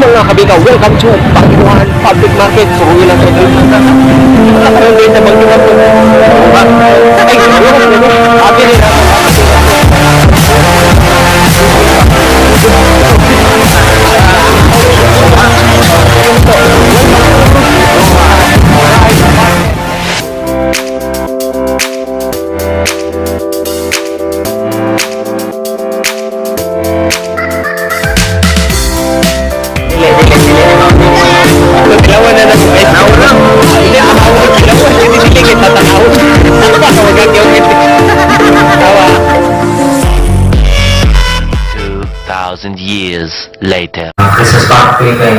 Mga kabika, welcome to Banginuhan Public Market. Suruin lang sa karon din sa Banginuhan. Ay, happy rin. Dili, dili, dili. Tilawan na lang. Ay, tanaw lang. Hindi, tanaw. Tilawan. Hindi, dili kita tanaw. Wag yung tawa. 2,000 years later. Christmas party kay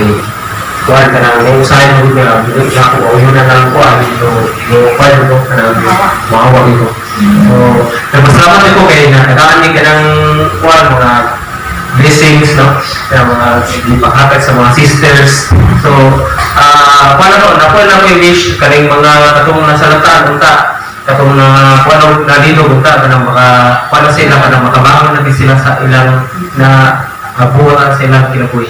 kuan ka nang usahay mo nga dili na ako o yun na lang kuan yo kuan ko kanang maawa ko. So nagpasalamat ko kay nakadaan ni kanang kuan mga blessings, no, sa mga ipanghatag sa mga sisters. So kuan ako nakuha na ko yung wish kaning mga katong nasa latan unta, katong na kuan na dito unta, kanang maka kuan na sila, kanang makabangon na din sila sa ilang na buhat sa ilang kinabuhi.